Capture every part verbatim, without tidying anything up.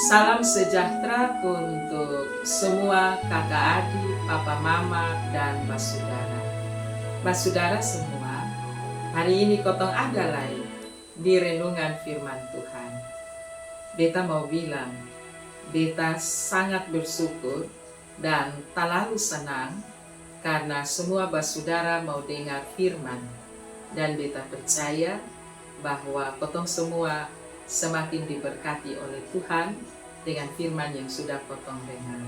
Salam sejahtera untuk semua kaka adi, papa mama, dan basudara. Basudara semua, hari ini kotong ada lai di renungan firman Tuhan. Beta mau bilang, beta sangat bersyukur dan talalu sanang karna semua basudara mau dengar firman, dan beta percaya bahwa kotong semua semakin diberkati oleh Tuhan dengan firman yang sudah kotong dengar.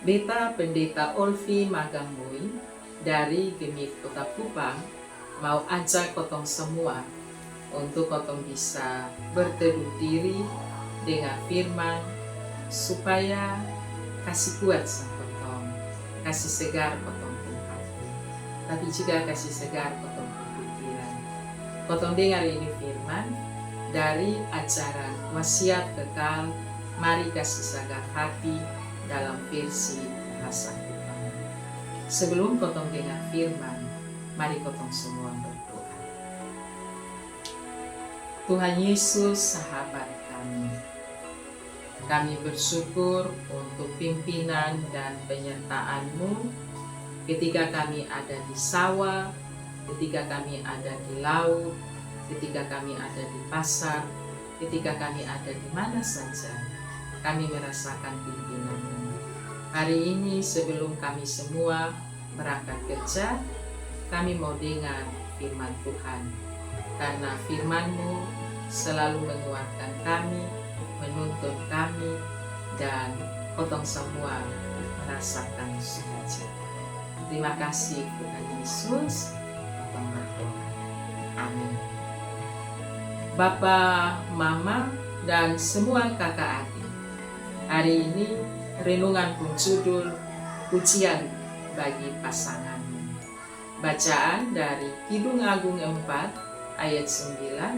Beta Pendeta Olfi Magang Mui dari GMIT Kota Kupang mau ajak kotong semua untuk kotong bisa berteduh diri, dengar firman, supaya kasi kuat sang kotong, kasi segar kotong pung hati, tapi juga kasi segar kotong pung pikiran. Kotong dengar ini firman dari acara Wasiat Kekal, Mari Kasi Sagar Hati, dalam versi bahasa Kupang. Sebelum kotong dengar firman, mari kotong semua berdoa. Tuhan Yesus, sahabat kami, kami bersyukur untuk pimpinan dan penyertaan-Mu ketika kami ada di sawah, ketika kami ada di laut, ketika kami ada di pasar, ketika kami ada di mana saja, kami merasakan pimpinan-Mu. Hari ini sebelum kami semua berangkat kerja, kami mau dengar firman Tuhan. Karna firman-Mu selalu menguatkan kami, menuntun kami, dan kotong semua merasakan sukacita. Terima kasih Tuhan Yesus, kotong berdoa. Amin. Bapa, mama, dan semua kaka adi, hari ini renungan pung judul Pujian bagi Pasangan. Bacaan dari Kidung Agung empat ayat sembilan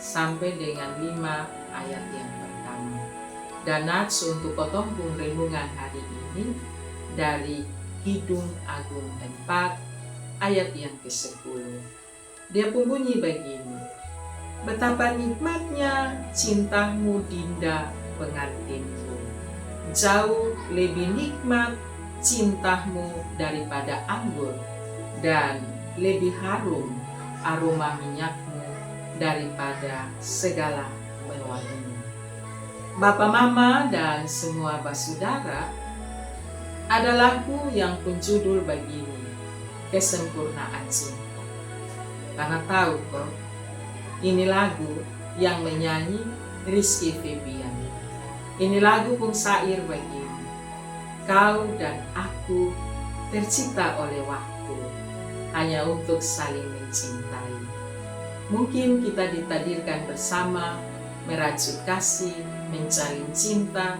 sampe dengan lima ayat yang pertama. Dan nats untuk kotong pung renungan hari ini dari Kidung Agung empat ayat yang kesepuluh. Dia pung bunyi bagini: Betapa nikmatnya cinta-Mu, Dinda pengantinku. Jauh lebih nikmat cinta-Mu daripada anggur, dan lebih harum aroma minyak-Mu daripada segala pewangi. Bapa, mama, dan semua basudara, ada lagu yang pung judul bagini, Kesempurnaan Cinta. Karna tau ko, ini lagu yang menyanyi Rizky Febian. Ini lagu pung sair bagini: Kau dan aku tercipta oleh waktu hanya untuk saling mencintai. Mungkin kita ditadirkan bersama merajut kasih, menjalin cinta,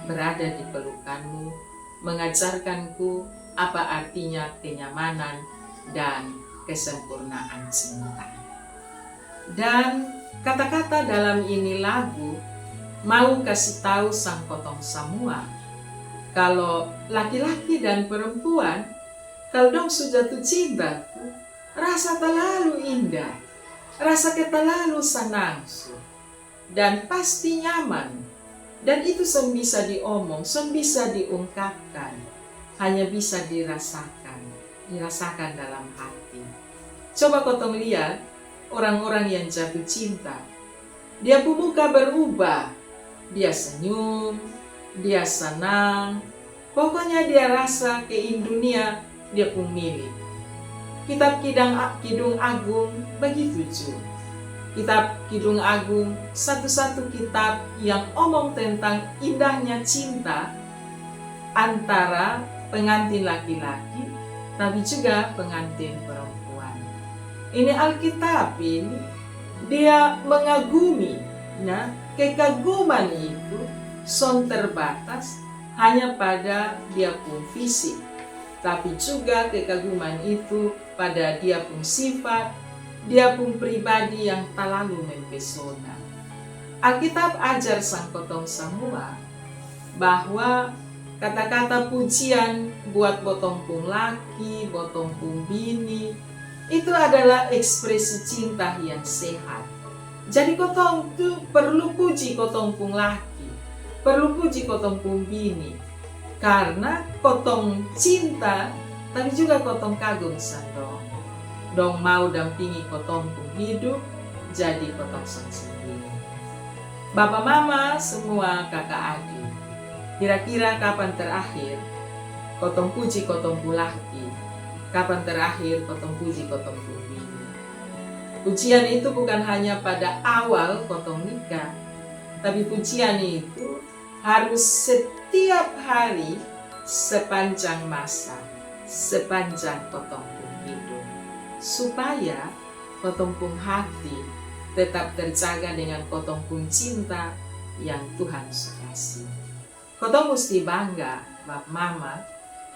berada di pelukanmu, mengajarkanku apa artinya kenyamanan dan kesempurnaan cinta. Dan kata-kata dalam ini lagu mau kasi tau sang kotong samua, kalo laki-laki dan perempuan, kalo dong su jatuh cinta, rasa talalu indah, rasa ke talalu sanang su, dan pasti nyaman. Dan itu son bisa diomong, son bisa diungkapkan, hanya bisa dirasakan, dirasakan dalam hati. Coba kotong liat orang-orang yang jatuh cinta, dia pung muka berubah, dia senyum, dia sanang, pokoknya dia rasa ke ini dunia dia pung milik. Kitab Kidang A-, Kidung Agung bagitu ju. Kitab Kidung Agung satu-satu kitab yang omong tentang indahnya cinta antara pengantin laki-laki, tapi juga pengantin perempuan. Ini Alkitab ini, dia mengagumi, nah, kekaguman itu son terbatas hanya pada dia pung fisik, tapi juga kekaguman itu pada dia pung sifat, dia pung pribadi yang talalu mempesona. Alkitab ajar sang kotong samua bahwa kata-kata pujian buat botong pung laki, botong pung bini, itu adalah ekspresi cinta yang sehat. Jadi kotong tu perlu puji kotong pung laki, Perlu puji kotong pung bini, karna kotong cinta, tapi juga kotong kagum sang dong. Dong mau dampingi kotong pung hidup, jadi kotong sang sendiri. Bapa mama semua, kaka adi, kira-kira kapan terakhir kotong puji kotong pung laki? Kapan terakhir kotong puji kotong pung bini? Pujian itu bukan hanya pada awal kotong nikah, tapi pujian itu harus setiap hari sepanjang masa, sepanjang kotong pung hidup, supaya kotong pung hati tetap terjaga dengan kotong pung cinta yang Tuhan su kasi. Kotong musti bangga, bapa mama,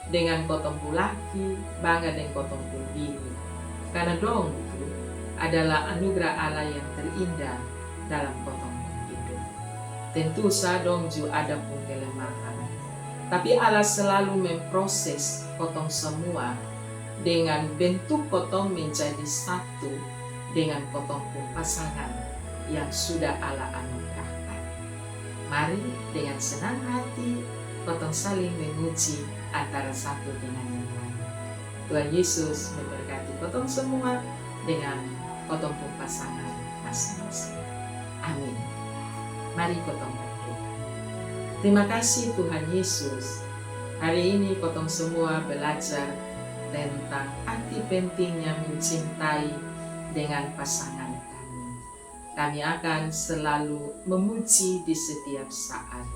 dengan kotong pung laki, bangga deng kotong pung bini. Karna dong tu adalah anugerah Allah yang terindah dalam kotong pung hidup. Tentu sa dong ju ada pung kelemahan. Tapi Allah selalu memproses kotong semua dengan bentuk kotong menjadi satu dengan kotong pung pasangan yang sudah Allah anugerahkan. Mari dengan senang hati kotong saling memuji antara satu dengan yang lain. Tuhan Yesus memberkati kotong semua dengan kotong pung pasangan masing-masing. Amin. Mari kotong berdoa. Terima kasih Tuhan Yesus. Hari ini kotong semua belajar tentang arti pentingnya mencintai dengan pasangan kami. Kami akan selalu memuji di setiap saat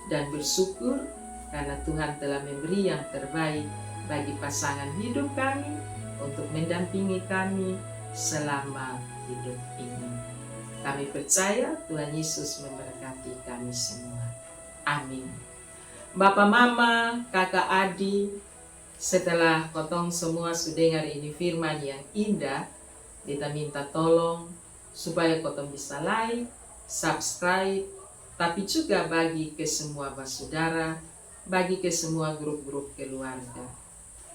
dan bersyukur karena Tuhan telah memberi yang terbaik bagi pasangan hidup kami untuk mendampingi kami selama hidup ini. Kami percaya Tuhan Yesus memberkati kami semua. Amin. Bapa mama, kaka adi, setelah kotong semua su dengar ini firman yang indah, beta minta tolong supaya kotong bisa like, subscribe, tapi juga bagi ke semua basudara, bagi ke semua grup-grup keluarga.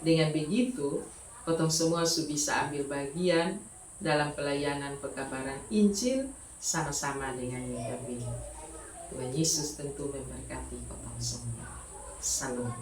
Dengan begitu, kotong semua su bisa ambil bagian dalam pelayanan pekabaran Injil sama-sama dengan Y K B. Tuhan Yesus tentu memberkati kotong semua. Salam.